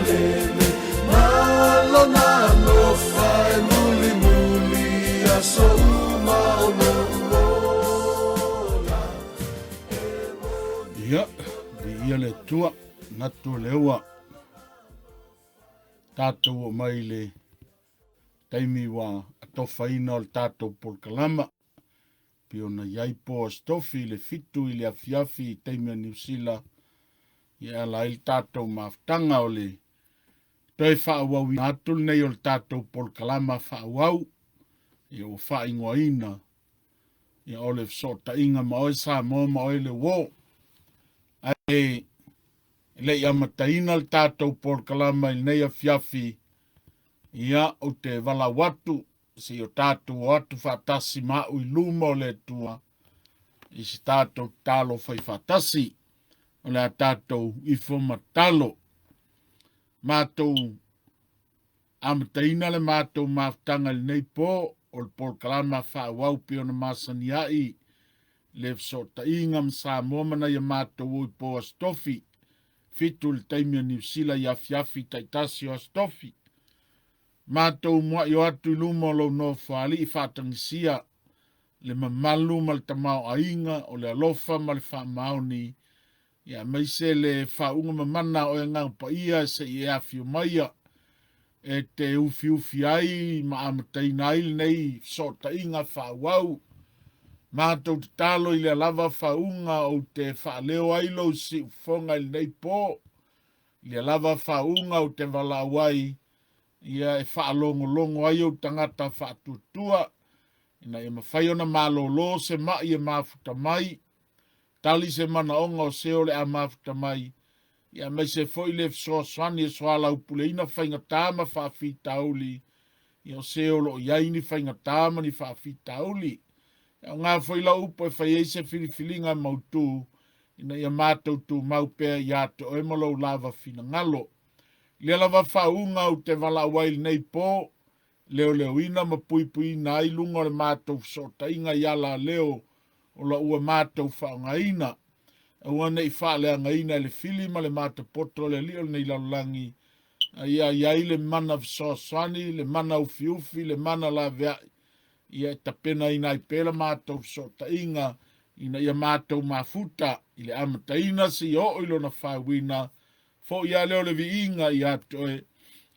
malele ma lona alofa e mulimuli aso uma o loʻu ola. Ia, viia le Atua, natu o le ua tatou o mai le taimi ua atofaina o le tatou polokalama. Pei ona i ai po Aso Tofi i le 7 i le afiafi i taimi a Niu Sila, e ala ai le tatou mafutaga o le toe faaauauina atu lenei o le tatou polokalama faaauau, ia ua faaigoaina ia o le fesootaiga ma oe Samoa ma oe le uo. Ae le i amataina le tatou polokalama i lenei afiafi, ia ou te valaau atu se i o tatou o atu faatasi ma au i luma o le Atua i se tatou tatalo fai faatasi. O le a tatou ifo ma tatalo. Matou amataina le matou mafutaga i lenei po o le polokalama faaauau pei ona masani ai le fesootaiga ma Samoa ma nai a matou o i po Aso Tofi, 7 i le taimi a Niu Sila i afiafi taitasi o Aso Tofi. Matou mua'i o atu i luma o lou Nofoalii faatagisia le mamalu ma le tamaoaiga o le alofa ma le faamaoni, ia aemaise le faauuga mamana o oe Agaga Paia se i e afio maia e te ufiufi ai ma amataina ai lenei fesootaiga faaauau. Matou tatalo i lea lava faauuga ou te faaleo ai lou siufofoga i lenei po, i lea lava faauuga ou te valaau ai ia e faalogologo ai ou tagata faatuatua, ina ia mafai ona malolo se ma'i e mafuta mai, tali se manaoga o se o le a mafuta mai, ia aemaise foi le fesoasoani e soalaupuleina faigata ma faafitauli, ia o se o lo o i ai ni faigata ma ni faafitauli. E aoga foi lau upu e fai ai se filifiliga mautu, ina ia matou tumau pea ia te oe ma lou lava finagalo. I lea lava faauuga ou te valaau ai i lenei po, leoleoina ma puipuiina ai luga o le matou fesootaiga i ala leo o la ua matou faaaogaina. Aua ne i faaleagaina e le fili ma le matapoto o le alii o lenei lalolagi, a ia i ai le mana fesoasoani, le mana ufiufi, le mana laveai, ia e tapenaina ai pea la matou fesootaiga ina ia matou mafuta i le amataina seia oo i lona faauiina. Foi a lea o le viiga ia te oe,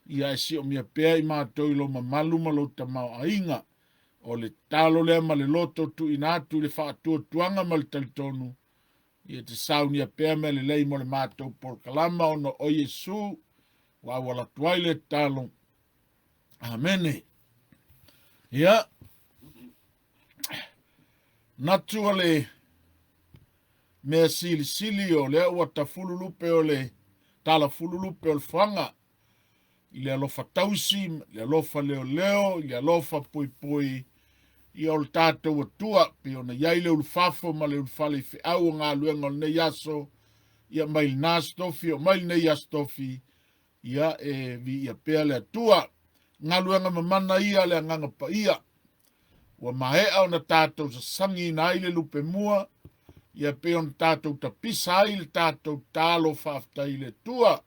ia e siomia pea i matou i lou mamalu ma lou tamaoaiga. O le tatalo lea ma le loto tuuina atu i le faatuatuaga ma le talitonu, ia te saunia pea mea lelei mo le matou polokalama ona o Iesu ua auala atu ai le tatalo. Amene. Ia, natu o le mea silisili o lea ua tafululupe o le talafululupe o le foaga i le alofa tausi, i le alofa leoleo, i le alofa puipui, ia o le tatou Atua, pei ona i ai le ulufafo ma le ulufale i feau o galuega o lenei aso, ia mai lena Aso Tofi oo mai lenei Aso Tofi, ia e viia pea le Atua. Galuega mamana ia a le Agaga Paia, ua maea ona tatou sasagiina ai le lupe mua, ia pei ona tatou tapisa ai le tatou talo faafetai i le Atua.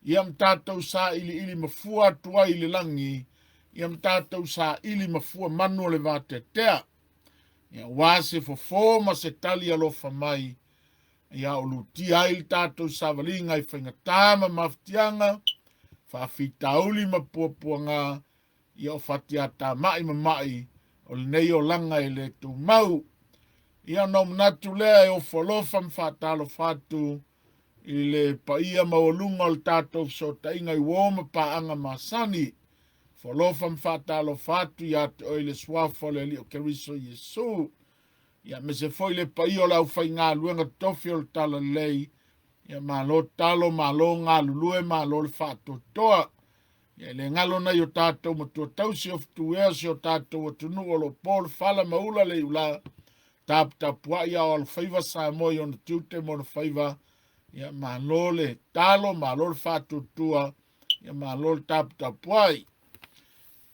Ia ma tatou sailiili mafua atu ai i le lagi, ia ma tatou saili mafua manu o le vateatea. Ia aua se fofo ma se tali alofa mai, ia o lutia ai le tatou savaliga i faigata ma mafatiaga, faafitauli ma puapuaga, ia o fatiatamai ma mai o lenei olaga e le tumau. Ia ona ou manatu lea e ofo alofa ma faatalofa atu i le paia maualuga o le tatou fesootaiga i uo ma paaga masani. Ofo alofa ma faatalofa atu ia te oe i le suafa o le Alii o Keriso Iesu. Ia aemaise foi le paia o le aufaigaluega totofi o le Talalelei. Ia malo talo, malo galulue, malo le faatoatoa. Ia e le galo nai o tatou matua tausi o fetuea si o tatou atunuu o lo o po le fala ma ula le iula, taputapuai a o alofaiva Samoa i ona tiute ma ona faiva. Ia malo le talo, malo le faatuatua, ia malo le taputapuai.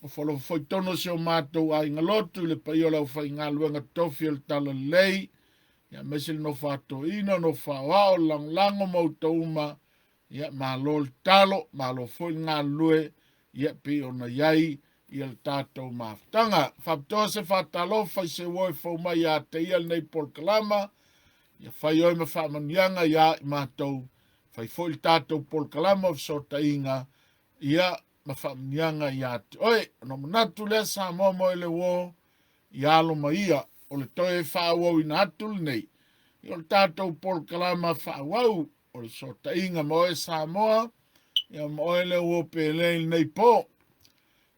O falofa foi tonu si o matou aiga lotu i le paia o le aufaigaluega tofi o le Talalelei, ia aemaise le nofo a toeaina, nofo aoao, le lagolago ma outou uma. Ia, malo le talo, malo foi le galulue, ia pei ona i ai ia le tatou mafutaga. Faapitoa se faatalofa i se ua e fou mai ia te ia lenei polokalama, ia fai oe ma faamanuiaga iā i matou, fai foi le tatou polokalama o fesootaiga, ia ma faamanuiaga ia te oe. Ona manatu lea Samoa mo le uo, ia alo ma ia, o le toe faaauauina atu lenei, ia o le tatou polokalama faaauau o le fesootaiga ma oe Samoa, ia ma oe le uo pele i lenei po.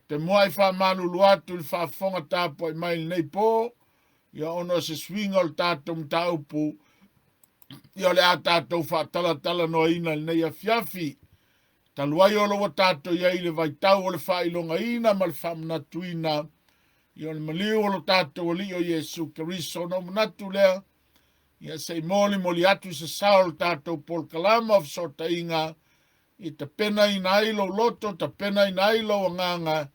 Te muai faamalulu atu i le faafofoga tapuai mai i lenei po, ia ona o se suiga o le tatou mataupu, ia o le a tatou faatalatalanoaina i lenei afiafi. Talu ai o lo ua tatou i ai i le vaitau o le faailogaina ma le faamanatuina, ia o le maliu o lo tatou Alii o Iesu Keriso. Ona ou manatu lea, ia se i molimoli atu se sao o le tatou polokalama o fesootaiga, i tapenaina ai lou loto, tapenaina ai lou agaga,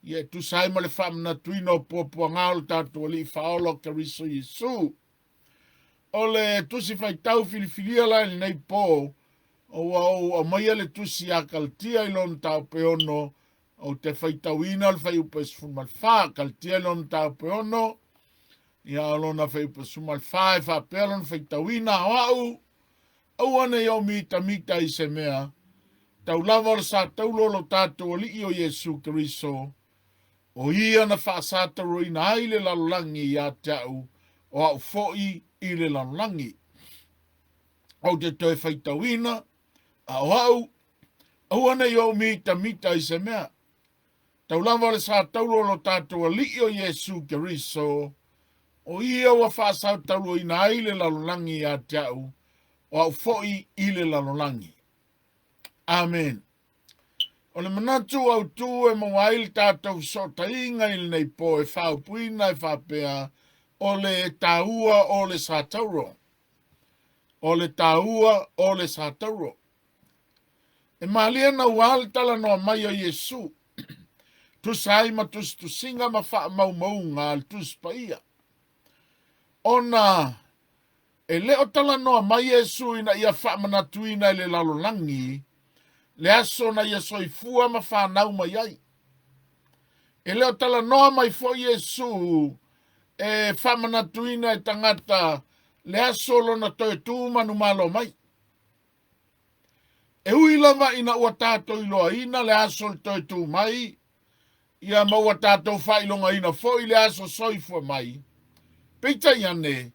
ia e tusa ai ma le faamanatuina o puapuaga o le tatou Alii Faaola o Keriso Iesu. O le tusi faitau filifilia la i lenei po, ua ou aumaia le tusi ia Kalatia i lona mataupu e 6, ou te faitauina le fuaiupu e 14. Kalatia i lona mataupu e 6, ia o lona fuaiupu e 14 e faapea lona faitauina, o au, aua ne i ou mitamita i se mea, tau lava o le sa taulo o lo tatou Alii o Iesu Keriso, o ia na faasatauroina ai le lalolagi ia te au, o au foi i le lalolagi. Ou te toe faitauina, a o au, aua ne i ou mitamita i se mea, tau lava o le sa taulo o lo tatou Alii o Iesu Keriso, o ia ua faasautauloina ai le lalolagi ia te au, o au foi i le lalolagi. Amen. O le manatu autū e maua ai le tatou fesootaiga i lenei po e faaupuina e faapea, o le taua o le satauro. O le taua o le satauro. E malie naua le talanoa mai o Iesu, tusa ai ma tusitusiga ma faamaumauga a le Tusi Paia. Ona e le o talanoa mai Iesu ina ia faamanatuina i le lalolagi le aso na ia soifua ma fanau mai ai. E le o talanoa mai foi Iesu e faamanatuina e tagata le aso lona toe tu manumalo mai. E ui lava ina ua tatou iloaina le aso le toe tu mai, ia ma ua tatou faailogaina foi le aso soifua mai, peitai ane,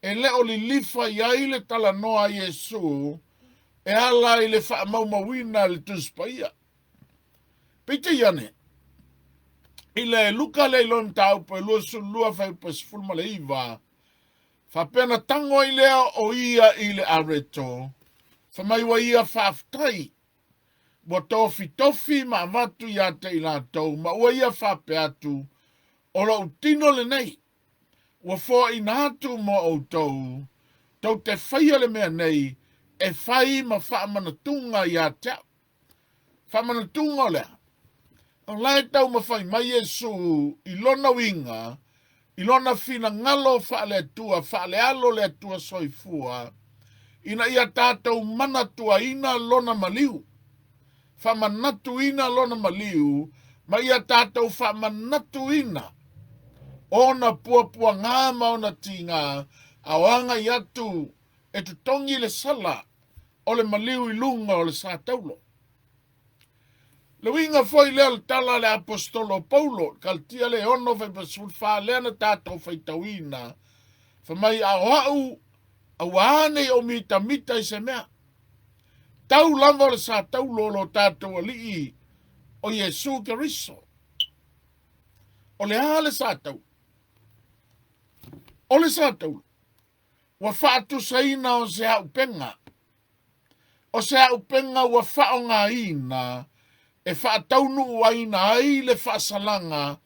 e le o lilifa i ai le talanoa a Iesu e ala i le faamaumauina e le Tusi Paia. Peitai ane, i le Luka lea i lona mataupu e 22 fuaiupu e 19, faapea na tango ai lea o ia i le areto, fai mai ua ia faafetai, ua tofitofi ma avatu ia te i latou, ma ua ia faapea atu, o lou tino lenei, ua foaina atu mo outou, tou te faia le mea nei, e fai ma faamanatuga ia te au. Faamanatuga o le a? O la e taumafai mai Iesu i lona uiga, i lona finagalo faale-Atua, faale-Alo le Atua soifua, ina ia tatou manatuaina lona maliu, faamanatuina lona maliu, ma ia tatou faamanatuina ona puapuaga ma ona tiga, a o agai atu e totogi le sala o le maliu i luga o le sa taulo. Le uiga foi lea o le tala a le aposetolo o Paulo, Kalatia le 6 fuaiupu 14 lea na tatou faitauina, fai mai, a o au, aua ne i ou mitamita i se mea, tau lava o le sa taulo o lo tatou Alii o Iesu Keriso. O le a le sa taulo? O le sa taulo, ua faatusaina o se auupega, o se auupega ua faaaogaina e faataunuuaina ai le faasalaga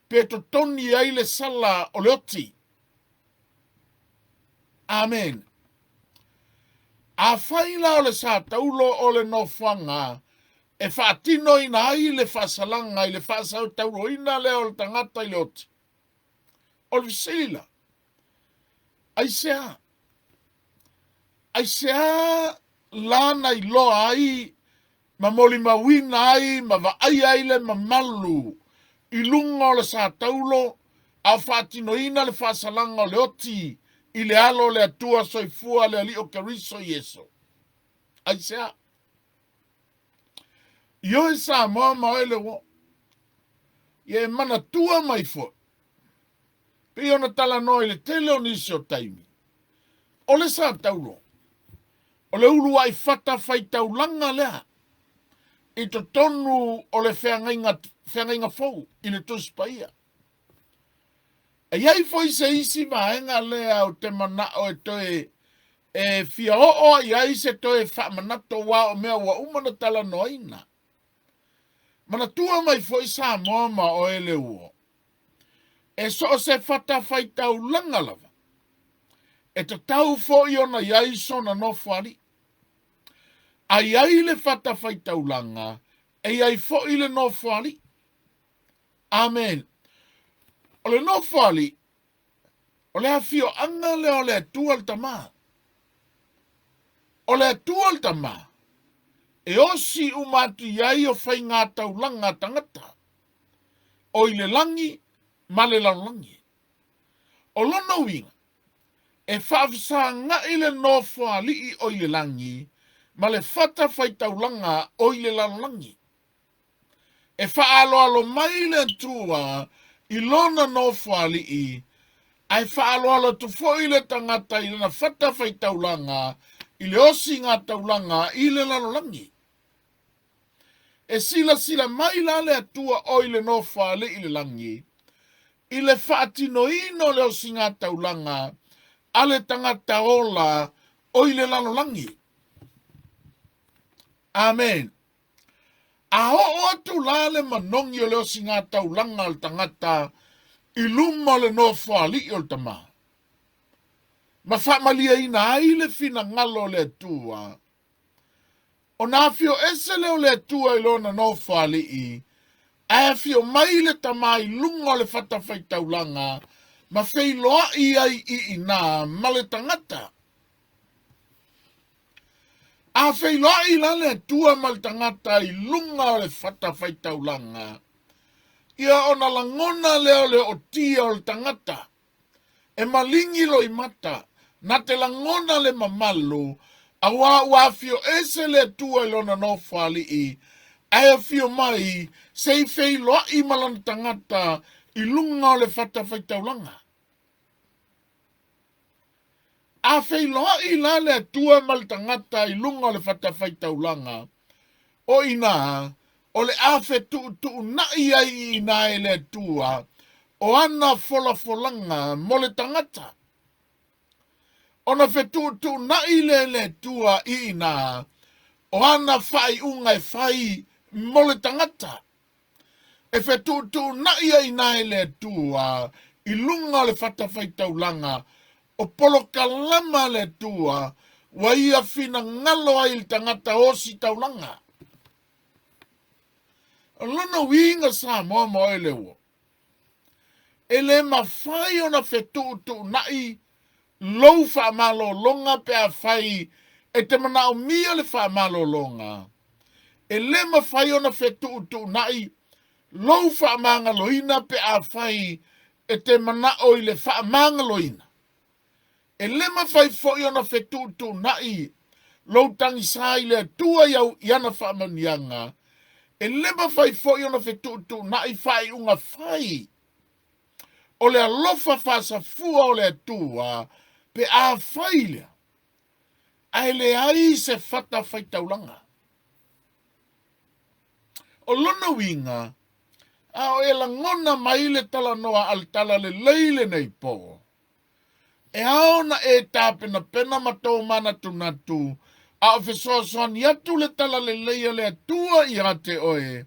pe totogi ai le sala o le oti. Amen. Afai la o le sa taulo o le nofoaga e faatinoina ai le faasalaga i le faasautauloina lea o le tagata i le oti, o le fesili la, aisea? Aisea la na iloa ai ma molimauina ai ma vaaia ai le mamalu i luga o le sa taulo a o faatinoina le faasalaga o le oti i le alo o le Atua soifua le Alii o Keriso Iesu. Aisea? Ioe Samoa ma oe le uo. Ia e manatua mai foi. Pei ona talanoa i le tele o nisi o taimi. O le sa taulo. O le uluai fata faitaulaga lea i totonu o le feagaiga, feagaiga fou i le Tusi Paia. E i ai foi se isi vaega lea ou te manao e toe e fia oo i ai se toe faamanatu aua o mea ua uma ona talanoaina. Manatua mai foi Samoa ma oe le uo. E so o se fatafaitaulaga lava, e tatau foi ona i ai sona nofoalii. A i ai le fatafaitaulaga, e i ai foi le nofoalii. Amen. O le nofoalii, o le afioaga lea o le Atua le Tama. O le Atua le Tama, e osi uma atu i ai o faigataulaga a tagata, o i le lagi ma le lalolagi. O lona uiga, e faafesaga'i le nofoalii o i le lagi ma le fatafaitaulaga o i le lalolagi. E faaaloalo mai le Atua i lona nofoalii, ae faaaloalo atu foi le tagata i lana fatafaitaulaga i le osigataulaga i le lalolagi. E silasila mai la le Atua o i le nofoalii i le lagi, i le faatinoina o le osigataulaga a le tagata ola o i le lalolagi. Amen. A oo atu la le manogi o le osigataulaga o le tagata i luma o le nofoalii o le Tama, ma faamalieina ai le finagalo o le Atua, ona afio ese lea o le Atua i lona nofoalii, ae afio mai le Tama i luga o le fatafaitaulaga ma feiloai ai i inā ma le tagata. A feiloai la le Atua ma le tagata i luga o le fatafaitaulaga, ia ona lagona lea o le ootia o le tagata, e maligi loimata, na te lagona le mamalu, auā ua afio ese le Atua i lona nofoalii, ae afio mai se i feiloai ma lona tagata i luga o le fatafaitaulaga. A feiloai la le Atua ma le tagata i luga o le fatafaitaulaga, o inā, o le a fetuutuunai ai i inā e le Atua o ana folafolaga mo le tagata. Ona fetuutuunai lea e le Atua i inā o ana faaiuga e fai mo le tagata. E fetuutuunai ai inā e le Atua i luga o le fatafaitaulaga o polokalama a le Atua ua ia finagalo ai i le tagata ositaulaga. O lona uiga Samoa ma oe le uo, e le mafai ona fetuutuunai lou faamalologa pe afai e te manaomia le faamalologa. E le mafai ona fetuutuunai lou faamagaloina pe afai e te manao i le faamagaloina. E le mafai foi ona fetuutuunai lou tagisa i le Atua i ana faamanuiaga. E le mafai foi ona fetuutuunai faaiuga fai o le alofa faasafua o le Atua pe afai lea ae leai se fatafaitaulaga. O lona uiga, a o e lagona mai le talanoa a le Talalelei lenei pō, e ao ona e tapenapena ma tō manatunatu, a o fesoasoani atu le Talalelei a le Atua ia te oe,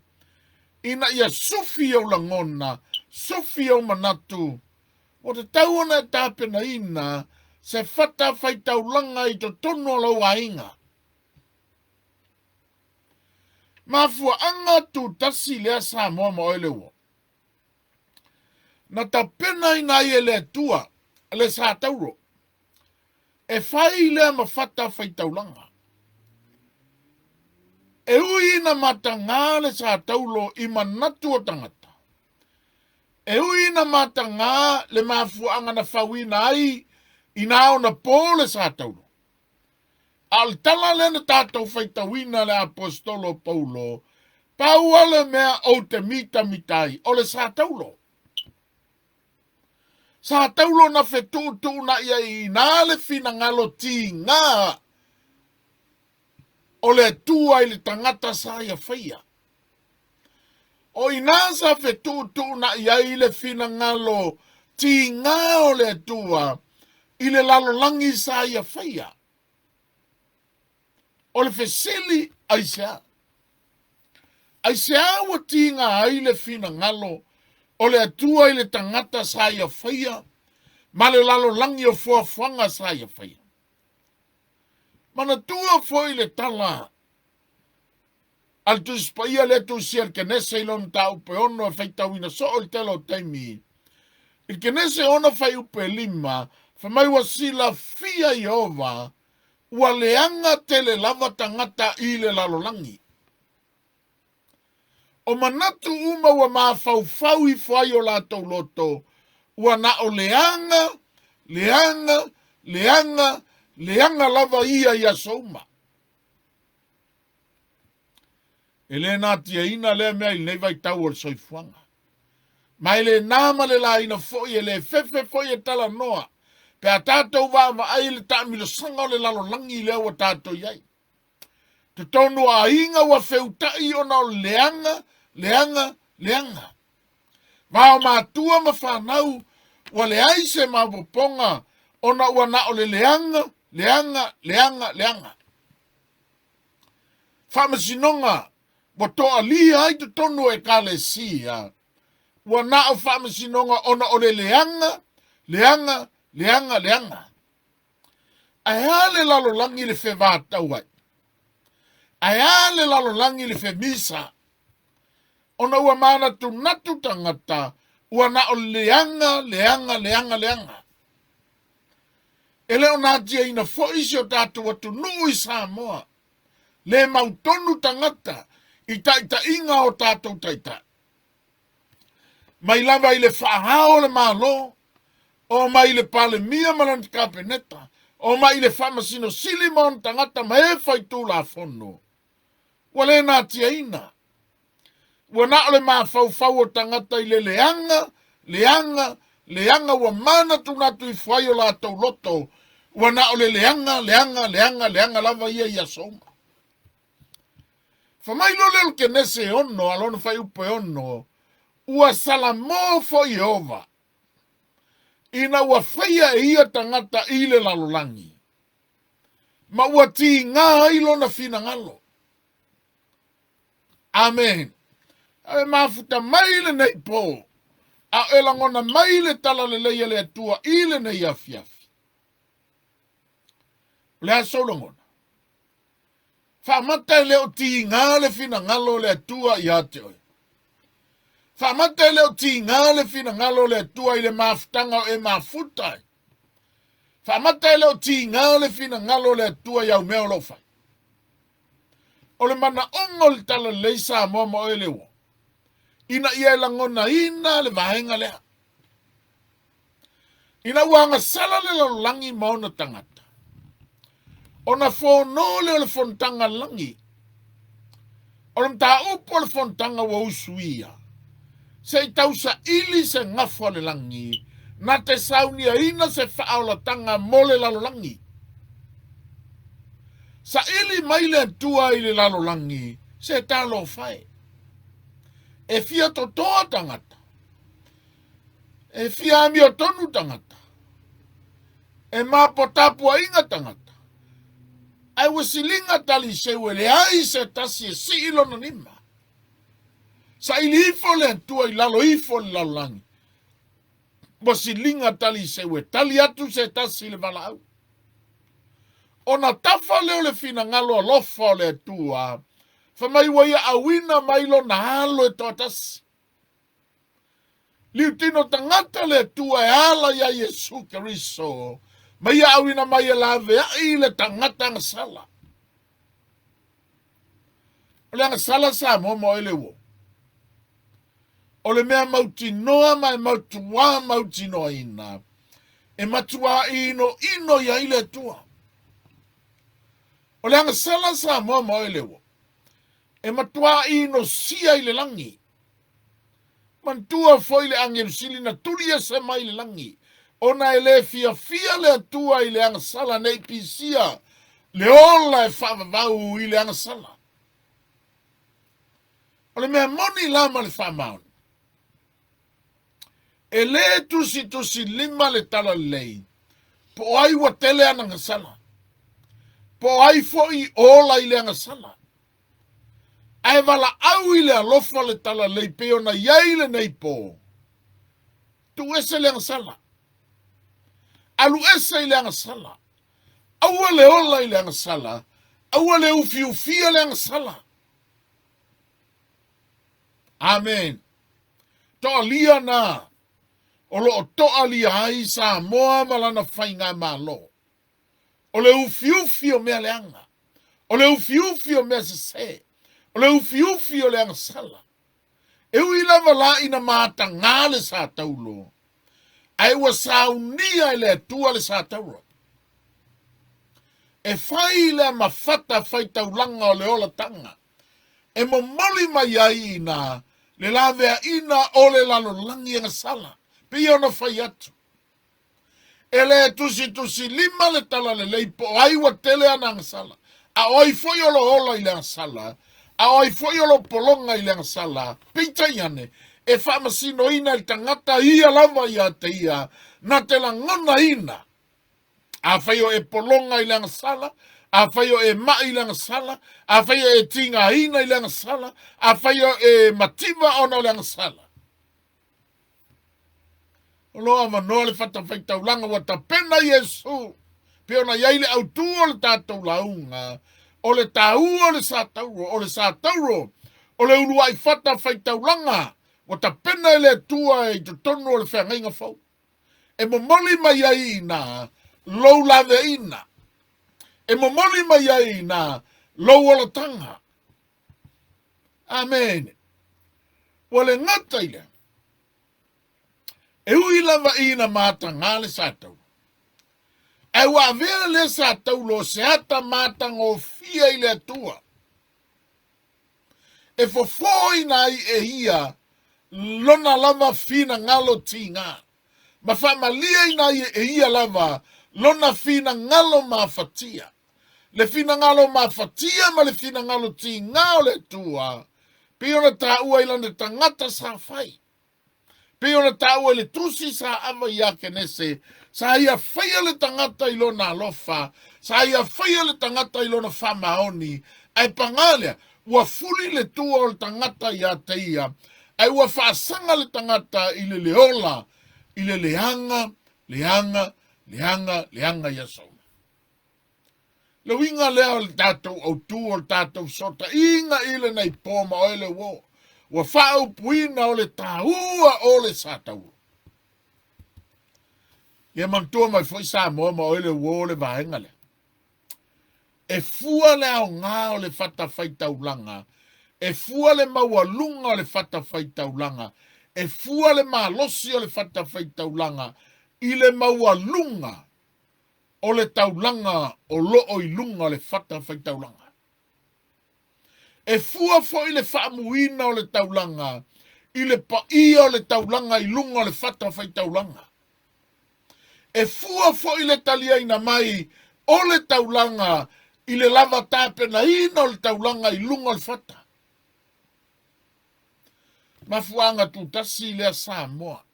ina ia sufi ou lagona, sufi ou manatu, ua tatau ona e tapenaina se fatafaitaulaga i totonu o lou aiga. Mafuaaga tutasi lea Samoa ma oe le uo. Na tapenaina ai e le Atua le sa tauro, e fai lea ma fatafaitaulaga. E ui ina matagā le sa taulo i manatu o tagata, e ui ina matagā le mafuaaga na fauina ai ina ona po le sa taulo, a o le tala lea na tatou faitauina le aposetolo o Paulo, pau lava le mea ou te mitamita ai, o le sa taulo. Sa taulo na fetuutuunai ai i ina le finagalo tigā o le Atua i le tagata sa ia faia. O ina sa fetuutuunai ai le finagalo tigā o le Atua i le lalolagi sa ia faia. O le fesili, aisea? Aisea ua tiga ai le finagalo o le Atua i le tagata sa ia faia ma le lalolagi o fuafuaga sa ia faia? Manatua foi le tala a le Tusi Paia lea tusia i le Kenese i lona mataupu e 6 e faitauina soo i le tele o taimi. I le Kenese 6 fuaiupu e 5, fai mai ua silafia Ieova ua leaga tele lava tagata i le lalolagi. O manatu uma ua mafaufau ifo ai o latou loto, ua na o leaga, leaga, leaga, leaga lava ia i aso uma. E le natiaina lea mea i lenei vaitau o le soifuaga. Ma e le na ma le laina foi, e le fefe foi e talanoa, pe a tatou vaavaai i le taamilosaga o le lalolagi lea ua tatou i ai. Totonu o aiga ua feutai ona o le leaga, leaga, leaga. Va o matua ma fanau ua leai se maopoopoga ona ua na o le leaga, leaga, leaga, leaga. Faamasinoga ua toalia ai totonu o Ekalesia, ua na o faamasinoga ona o le leaga, leaga, leaga, leaga. Ae a le lalolagi le fevatau ai? Ae a le lalolagi le femisa? Ona ua manatunatu tagata, ua na o leaga, leaga, leaga, leaga. E le o natiaina foi si o tatou atunuu i Samoa, le mautonu tagata i taitaiga o tatou taitai. Mai lava i le faaao o le Malo, oo mai i le Palemia ma lana Kapeneta, oo mai i le Faamasino Sili ma ona tagata ma e faitulafono, ua le natiaina. Ua na o le mafaufau o tagata i le leaga, leaga, leaga ua manatunatu ifo ai o latou loto, ua na o le leaga, leaga, leaga, leaga lava ia i aso uma. Fai mai loa lea o le Kenese e 6 a lona fuaiupu e 6, ua salamo foi Ieova, ina ua faia e ia tagata i le lalolagi, ma ua tigā ai lona finagalo. Amen. E mafuta mai lenei pō, a e lagona mai le talalelei a le Atua i lenei afiafi. O le a sou lagona? Faamata e le o tigā le finagalo o le Atua ia te oe. Faamata e le o tigā le finagalo o le Atua i le mafutaga o e mafuta ai. Faamata e le o tigā le finagalo o le Atua i au mea o lo o fai. O le manaoga o le Talalelei Samoa ma oe le ua, ina ia e lagonaina le vaega lea. Ina ua agasala le lalolagi ma ona tagata, ona fono lea o le fonotaga lagi. O le mataupu o le fonotaga ua usuia, se i tausaili se gafa o le lagi, na te sauniaina se faaolataga mo le lalolagi. Saili mai le Atua i le lalolagi, se talofa e. E fia totoa tagata, E fia amiotonu tagata. E mapo tapuaiga tagata. Ae ua siliga taliseu e leai se tasi e sii lona lima. Saili ifo le Atua i lalo ifo o le lalolagi. Ua siliga taliseu e tali atu se tasi i le valaau. Ona tafa lea o le finagalo alofa o le Atua, fai mai ua ia auina mai lona alo e toatasi. Liutino tagata le Atua e ala iā Iesu Keriso, ma ia auina mai e laveai i le tagata agasala. O le agasala Samoa ma oe le uo. O le mea mautinoa ma e mautuā mautinoaina, e matuā inoino i ai le Atua. O le agasala Samoa ma oe le uo, e matuā inosia i le lagi. Manatua foi le agelu sili na tuli ese mai le lagi, ona e le fiafia le Atua i le agasala nei pisia le ola e faavavau i le agasala. O le mea moni la ma le faamaoni, e le tusitusi lima le talalelei, po o ai ua tele ana agasala, po o ai foi ola i le agasala. Ae valaau i le alofa le talalelei pei ona i ai lenei pō. Tuu ese le agasala. Alu ese i le agasala. Aua le ola i le agasala. Aua le ufiufia le agasala. Amen. Toalia na o lo o toalia ai Samoa ma lana faigamalo. O le ufiufi o mea leaga, o le ufiufi o mea sesē, o le ufiufi o le agasala. E ui lava la ina matagā le sa taulo, ae ua saunia e le Atua le sa taulo. E fai lea ma fata faitaulaga o le olataga, e momoli mai ai inā le laveaina o le lalolagi agasala, pei ona fai atu. E le tusitusi lima le talalelei po o ai ua tele ana agasala, a o ai foi o lo ola i le agasala, a o ai foi o lo pologa i le agasala, peitai ane, e faamasinoina e le tagata ia lava ia te ia, na te lagonaina. Afai o e pologa i le agasala, afai o e maʻi i le agasala, afai o e tigaina i le agasala, afai o e mativa ona o le agasala, O lo avanoa le fatafaitaulaga ua tapena Iesu, pei ona i ai le autū o le tatou lauga, o le tāua o le sa tauro, o le sa tauro, o le uluai fatafaitaulaga ua tapena e le Atua i totonu o le feagaiga fou. E momoli mai ai i inā lou laveaina, e momoli mai ai i inā lou olataga. Amene. Ua le gata i lea, e ui lava ina matagā le sa taulo, ae ua avea lea sa taulo o se ata matagofie i le Atua, e fofoina ai e ia lona lava finagalo tigā, ma faamalieina ai e ia lava lona finagalo mafatia. Le finagalo mafatia ma le finagalo tigā o le Atua, pei ona taua i lana tagata sa fai. Pei ona taua i le tusi sa ava iā Kenese, sa ia faia le tagata i lona alofa, sa ia faia le tagata i lona faamaoni, ae pagā lea, ua fuli le tua o le tagata iā te ia, ae ua faasaga le tagata i le leola, i le leaga, leaga, leaga, leaga i aso uma. Le uiga lea o le tatou autū o le tatou fesootaiga i lenei pō ma oe le uō, ua faaupuina o le tāua o le sa taua. Ia manatua mai foi Samoa ma oe le uō le vaega lea. E fua le aogā o le fatafaitaulaga, e fua le maualuga o le fatafaitaulaga, e fua le malosi o le fatafaitaulaga i le maualuga o le taulaga o lo o i luga o le fatafaitaulaga. E fua foi le faamuina o le taulaga i le paia o le taulaga i luga o le fatafaitaulaga. E fua foi le taliaina mai o le taulaga i le lava tapenaina o le taulaga i luga o le fata. Mafuaaga tutasi lea Samoa.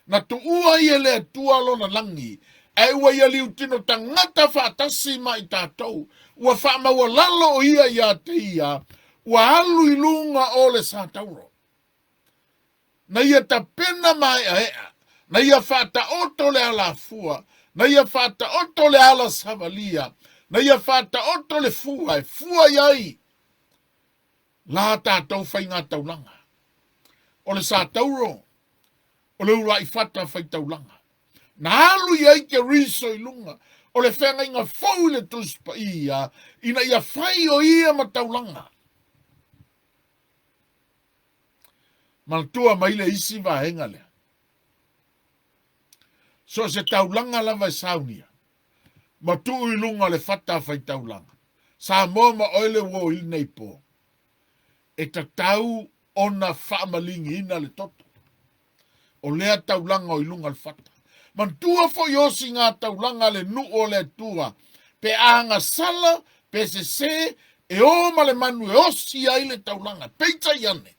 Na tuua ai e le Atua lona lagi, ae ua ia liutino tagata faatasi ma i tatou. Ua faamaualalo o ia iā te ia, ua alu i luga o le sa tauro. Na ia tapena maeaea, na ia faataoto le alafua, na ia faataoto le ala savalia, na ia faataoto le fua e fua i ai la tatou faigataulaga. O le sa tauro, o le uluai fata faitaulaga. Na alu i ai Keriso i luga o le feagaiga fou i le Tusi Paia, ina ia fai o ia ma taulaga. Manatua mai le isi vaega lea. So o se taulaga lava e saunia, ma tuu i luga o le fata faitaulaga. Samoa ma oe le uo i lenei po, e tatau ona faamaligiina le toto. O lea taulaga o i luga o le fata. Manatua foi osi ngā taulaga a le nuu o le Atua, pe agasala, pe sesē, e o ma le manu e osi ai le taulaga. Peitai ane,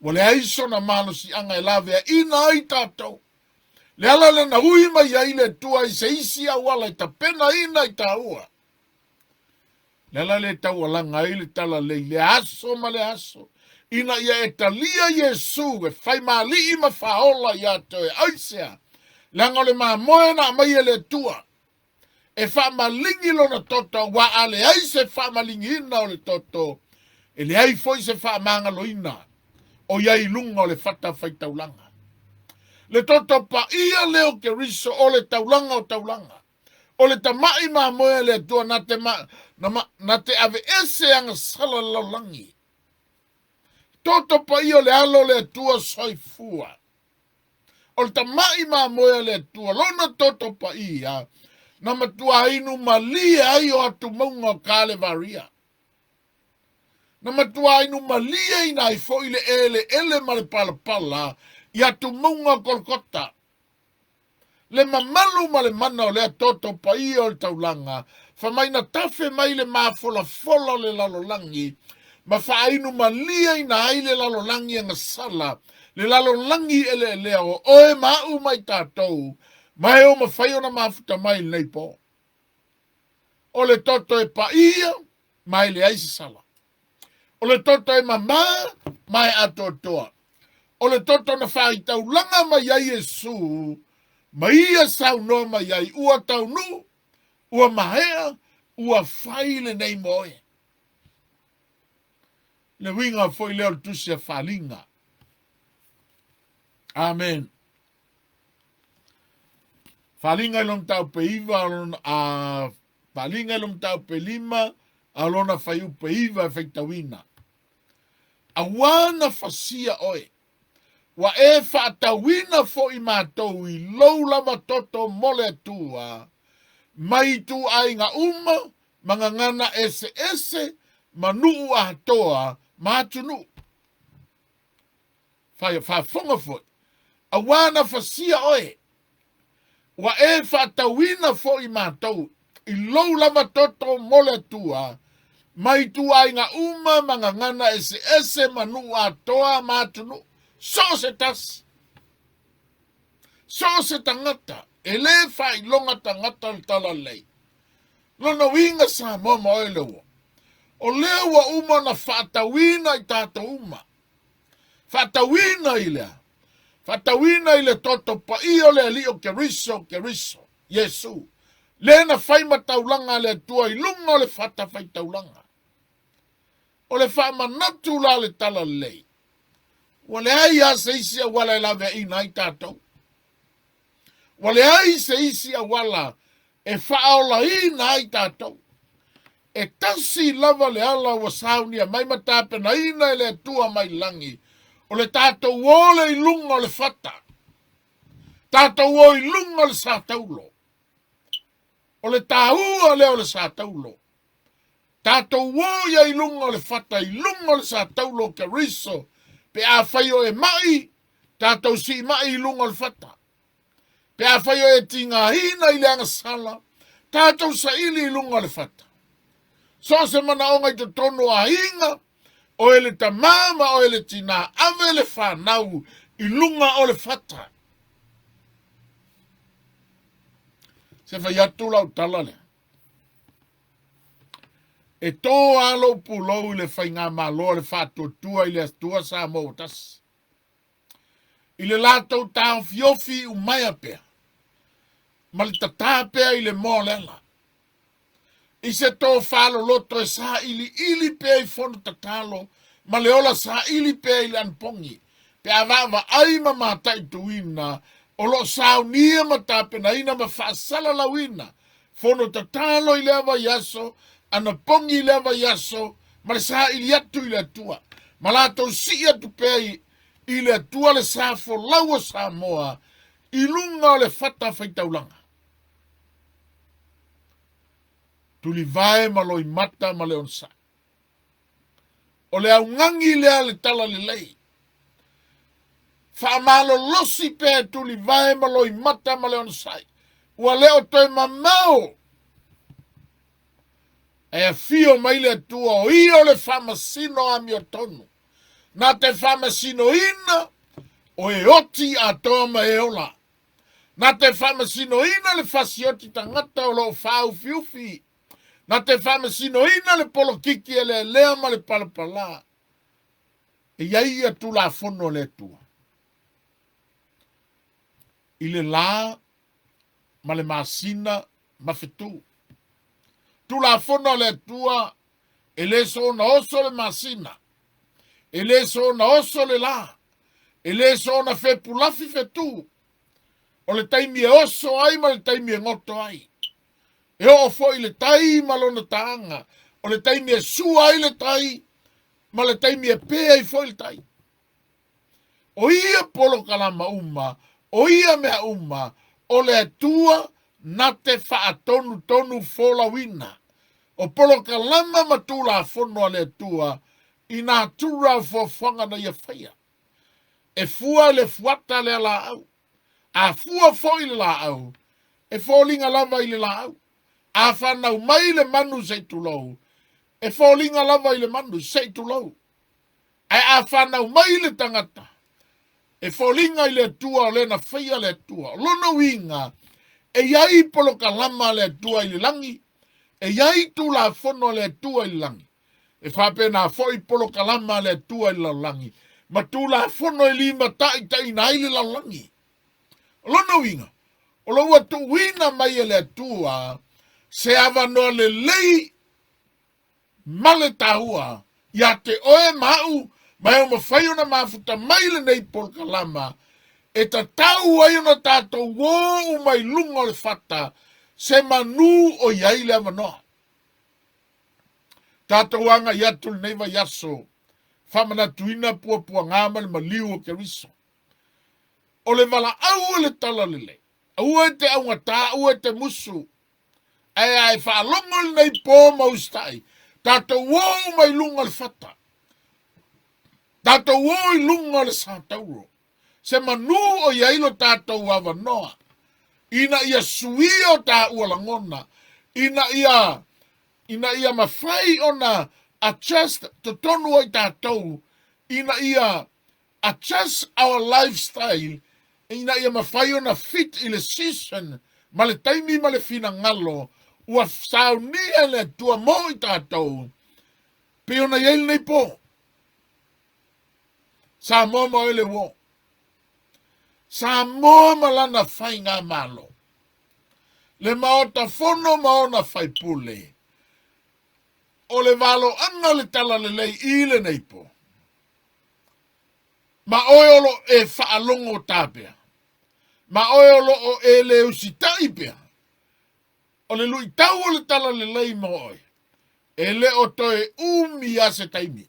ua leai sona malosiaga e laveaina ai tatou. Le ala lea na ui mai ai le Atua i se isi auala e tapenaina i tāua. Le ala lea e taualaga ai le talalei le aso ma le aso, ina ia e talia Iesu e faimalii ma faaola ia te oe. Aisea? Leaga o le mamoe na aumai e le Atua e faamaligi lona toto, aua a leai se faamaligiina o le toto, e leai foi se faamagaloina o i ai i luga o le fata faitaulaga. Le toto paia lea o Keriso o le taulaga o taulaga. O le tama'i mamoe a le Atua na te, ma, na, ma, na te aveese agasala le lalolagi. Toto paia o le alo o le Atua soifua. O le tama'i mamoe a le Atua, lona toto paia, na matua inu malie ai o atumauga o Kalevaria. Na matua inu malie ina ai foi le eleele ma le palapala i atumauga o Kolokota. Le mamalu ma le mana o lea toto paia o le taulaga, fai mai na tafe mai le mafolafola o le lalolagi, ma faainu malieina ai le lalolagi agasala, le lalolagi eleelea o oe ma a'u ma i tatou, ma e o mafai ona mafuta mai i lenei po. O le toto e paia, ma e leai se sala. O le toto e mamā ma e atoatoa. O le toto na faaitaulaga mai ai Iesu, ma ia saunoa mai ai, ua taunuu, ua maea, ua fai lenei mo oe. Le uiga foi lea o le tusi a Faaliga. Amen. Faaliga i lona mataupu e iva, a Faaliga i lona mataupu e lima, a o lona fuaiupu e iva e faitauina. Auā na fasia oe, ua e faatauina foi matou i lou lava toto mo le Atua, mai ituaiga uma ma gagana eseese ma nuu atoa ma atunuu. Faafofoga foi, auā na fasia oe, ua e faatauina foi matou i lou lava toto mo le Atua, mai ituaiga uma ma gagana eseese ma nuu atoa ma atunuu, so o se tasi, so o se tagata, e lē faailoga tagata o le talalelei. Lona uiga Samoa ma oe le ua. O lea ua uma ona faatauina i tatou uma. Faatauina i le a? Faatauina i le toto paia o le Alii o Keriso, Keriso, Iesu, le na fai ma taulaga a le Atua i luga o le fatafaitaulaga. O le faamanatu la le talalelei, ua leai lava se isi auala e laveaiina ai tatou. Ua leai se isi auala e faaolaina ai tatou. E tasi lava le ala ua saunia mai ma tapenaina e le Atua mai lagi, o le tatou o le i luga o le fata, tatou o i luga o le sataulo. O le tāua lea o le sataulo. Tatou o ia i luga o le fata, i luga o le sataulo o Keriso, pe afai o e ma'i, tatou siimai i luga o le fata. Pe afai o e tigaina i le agasala, tatou saili i luga o le fata. So o se manaoga i totonu o aiga, oe le tamā ma oe le tinā, ave le fanau i luga o le fata. Se fai atu lau tala lea. E tō a lou pulou i le faigamalo a le Faatuatua i le Atua Samoa ua tasi. I le latou taofiofi i umaea pea, ma le tatā pea i le moa o le ala. I se tofā loloto e sailiili pea i fono tatalo ma le ola saili pea i le anapogi, pe a vaavaai ma mataituina o lo o saunia ma tapenaina ma faasalalauina fono tatalo i lea vaiaso, anapogi i lea vaiaso, ma le saili atu i le Atua. Ma latou sii atu pea i, i le Atua le sa folau o Samoa i luga o le fata faitaulaga. Tulivae ma loimata ma le onosai. O le augagi lea le tala lelei. Faamalolosi pea e tulivae ma loimata ma le onosai. Ua le o toe mamao. Ae afio mai le Atua o ia o le faamasino amiotonu. Na te faamasinoina o e oti atoa ma e ola. Na te faamasinoina le fasioti tagata o lo o faaufiufi. Na te faamasinoina le polokiki eleelea ma le palapala. E i ai ia Tulafono a le Atua. I le la ma le masina ma fetu. Tulafono a le Atua e le soona oso le masina, e le soona oso le la, e le soona fepulafi fetu. O le taimi e oso ai ma le taimi e goto ai. E oo foi le tai ma lona taaga, o le taimi e sua ai le tai ma le taimi e pē ai foi le tai. O ia polokalama uma, o ia mea uma, o le Atua na te faatonutonu folauina. O polokalama ma tulafono a le Atua i natura o fuafuaga na ia faia. E fua le fuata lea laau. A fua foi le laau, e foliga lava i le laau. A fanau mai le manu se i tulou, e foliga lava i le manu se i tulou. Ae a fanau mai le tagata, e foliga i le Atua o lena faia le Atua. O lona uiga, e i ai polokalama a le Atua i le lagi, e i ai tulafono a le Atua i le lagi. E faapena foi polokalama a le Atua i le lalolagi, ma tulafono e limataitaiina ai le lalolagi. O lona uiga, o lo ua tuuina mai e le Atua se avanoa lelei ma le taua ia te oe ma au ma e o mafai ona mafuta mai lenei polokalama e tatau ai ona tatou o uma i luga o le fata se manu o i ai le avanoa. Tatou agai atu lenei vaiaso faamanatuina puapuaga ma le maliu o Keriso. O le valaau o le talalelei, aua e te augatā, aua e te musu, Ae a e faalogo lenei po ma usitai, tatou o uma i luga o le fata. Tatou o i luga o le satauro. Se manu o i ai lo tatou avanoa, ina ia suia o taua lagona, ina ia, ina ia mafai ona adjust totonu o i tatou, ina ia adjust our lifestyle ina ia mafai ona fit i le season ma le taimi ma le finagalo ua saunia e le Atua mo i tatou pei ona i ai lenei po. Samoa ma oe le uo. Samoa ma lana faigamalo. Le Maota Fono ma ona faipule. O le valoaga o le talalelei i lenei po. Ma oe o lo e faalogo tā pea. Ma oe o lo o e le usitaʻi pea. O le luitau o le talalelei mo oe, e le o toe umi a se taimi.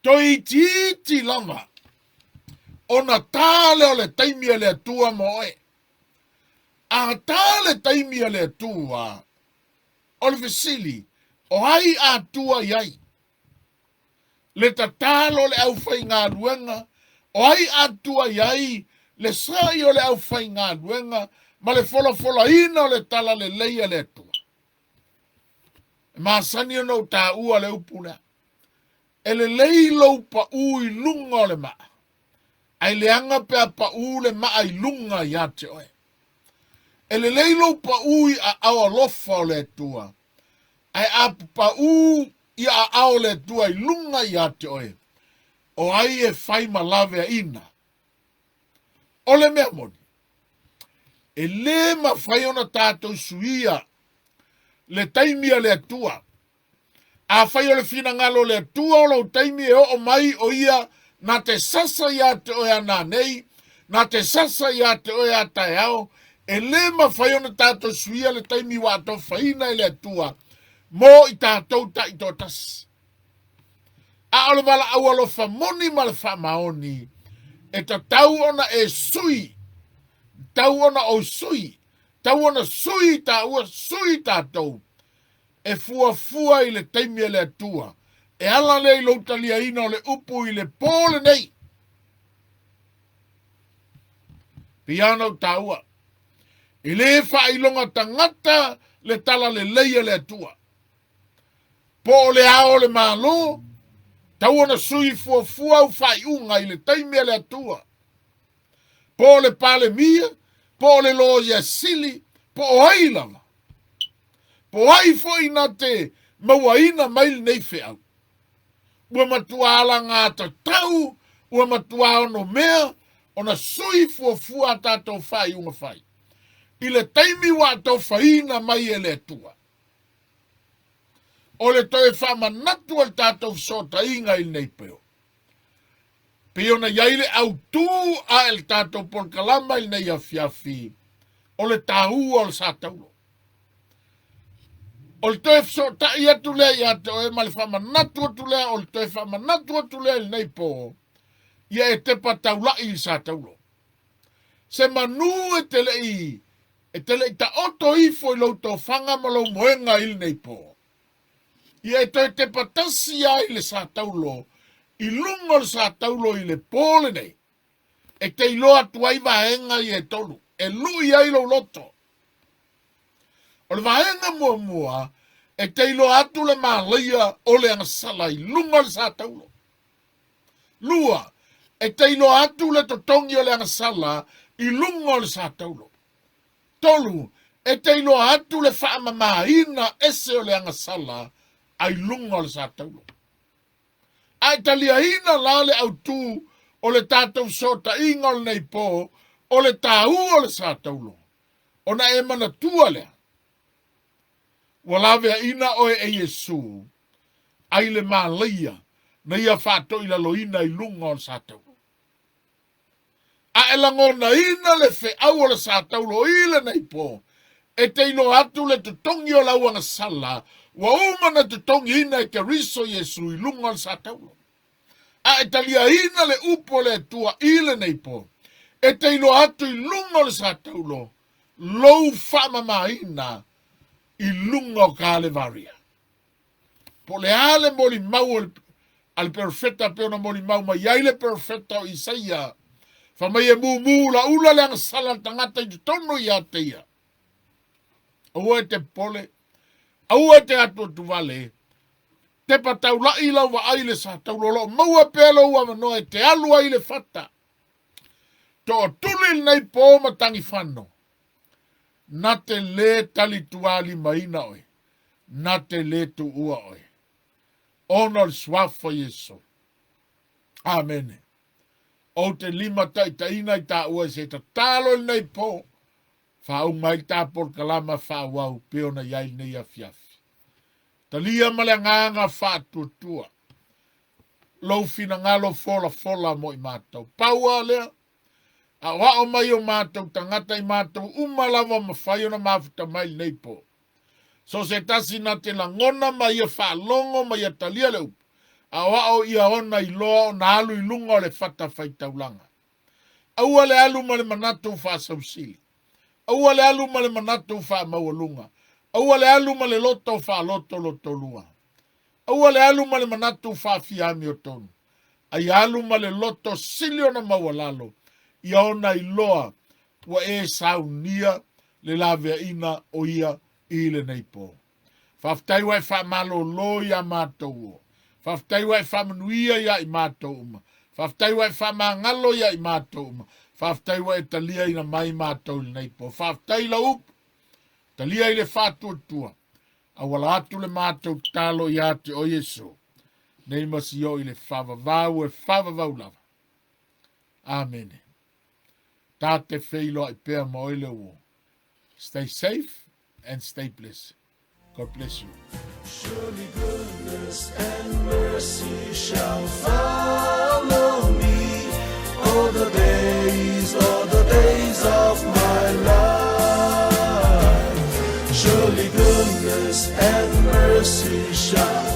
Toe itiiti lava ona tā lea o le taimi a le Atua mo oe. A tā le taimi a le Atua, o le fesili, o ai Atua i ai? Le tatalo o le aufaigaluega, o ai Atua i ai le sa'i o le aufaigaluega ma le folafolaina o le talalelei a le Atua? E masani ona ou taua le upu lea. E lelei lou paʻū i luga o le maa, ae leaga pe a paʻū le maa i luga ia te oe. E lelei lou paʻū i aao alofa o le Atua, ae a paʻū i aao o le Atua i luga ia te oe, o ai e fai ma laveaiina? O le mea moni, e lē mafai ona tatou suia le taimi a le Atua. Afai o le finagalo o le Atua o lou taimi e oo mai o ia na te sasa iā te oe a nanei, na te sasa iā te oe a taeao, e lē mafai ona tatou suia le taimi ua atofaina e le Atua mo i tatou taitoatasi. A o le valaau alofa moni ma le faamaoni, e tatau ona e sui, tau ona ou sui, tau ona sui tāua, sui tātou, e fuafua i le taimi a le Atua. E ala lea i lou taliaina o le upu i le pō lenei. Pei ona ou taua, e lē faailoga tagata le tala lelei a le Atua. Po o le ao o le Malo, tau ona sui fuafua au faaiuga i le taimi a le Atua. Po o le Palemia, po o le Loia Sili, po o ai lava. Po o ai foi na te mauaina mai lenei feau. Ua matua alagatatau, ua matua onomea ona sui fuafua a tatou faaiuga fai. I le taimi ua atofaina mai e le Atua. O le toe faamanatu o le tatou fesootaiga i lenei peo. Pei ona i ai le autū a e le tatou polokalama i lenei afiafi, o le taua o le sa taulo. O le toe fesootai atu lea ia te oe ma le faamanatu atu lea, o le toe faamanatu atu lea i lenei pō, ia e tepa taula'i i le sa taulo. Se manu e te le'i e te le'i taoto ifo i lou tofaga ma lou moega i lenei pō. Ia e toe tepa tasi ai le sa taulo i luga o le sa taulo i le pō lenei. E te iloa atu ai vaega ia e tolu, e lui ai lou loto. O le vaega muamua, e te iloa atu le malaia o le agasala i luga o le sa taulo. Lua, e te iloa atu le totogi o le agasala i luga o le sa taulo. Tolu, e te iloa atu le faamamaina ese o le agasala ai luga o le sa taulo. A e taliaina la le autū o le tatou fesootaiga o lenei pō, o le tāua o le sa taulo, ona e manatua lea, ua laveaina oe e Iesū ai le malaia na ia faatoilaloina i luga o le sa taulo. A e lagonaina le feau o le sa taulo i lenei pō, e te iloa atu le totogi o lau agasala ua uma na totogiina e Keriso Iesu i luga o le sa taulo. A e taliaina le upu o le Atua i lenei pō, e te iloa atu i luga o le sa taulo lou faamamaina i luga o Kalevaria. Po o le a le molimau o le, a le perofeta pei ona molimau mai ai le perofeta o Isaia, fai mai e mumu ulaula le agasala a le tagata i totonu ia te ia. Aua e te popole, aua e te atuatuvale, tepa taula'i lau vaai i le sa taulo, o lo o maua pea lou avanoa e te alu ai i le fata. Tootuli lenei pō ma tagifano, na te lē talituālimaina oe, na te lē tuua oe, ona o le suafa o Iesu. Amene. Ou te lima taʻitaʻina i tāua i se tatalo i lenei pō, faauma ai le tā polokalama faaauau pei ona i ai lenei afiafi. Talia ma le agaga faatuatua lou finagalo folafola mo i matou. Pau lava lea, aoao mai o matou tagata i matou uma lava mafai ona mafuta mai lenei pō. So se tasi na te lagona ma ia faalogo ma ia talia le upu, aoao ia ona iloa ona alu i luga o le fata faitaulaga. Aua le alu ma le manatu faasausili. Aua le alu ma le manatu faamaualuga. Aua le alu ma le loto faalotolotolua. Aua le alu ma le manatu faafia amiotonu, a ia alu ma le loto sili ona maualalo, ia ona iloa ua e saunia le laveaiina o ia i lenei pō. Faafetai ua e faamalōlō iā matou o. Faafetai ua e faamanuia iā i matou uma. Faafetai ua e faamagalo iā i matou uma. Faafetai ua e taliaina mai matou i lenei pō. Faafetai i lau upu. Talia i le faatuatua. Auala atu le matou tatalo ia te oe Iesu, nei ma sio i le faavavau e faavavau lava. Amene. Ta te feiloai pea ma oe le uo. Stay safe and stay blessed. God bless you. Surely goodness and mercy shall follow me all the days, all the days of my life. Surely goodness and mercy shall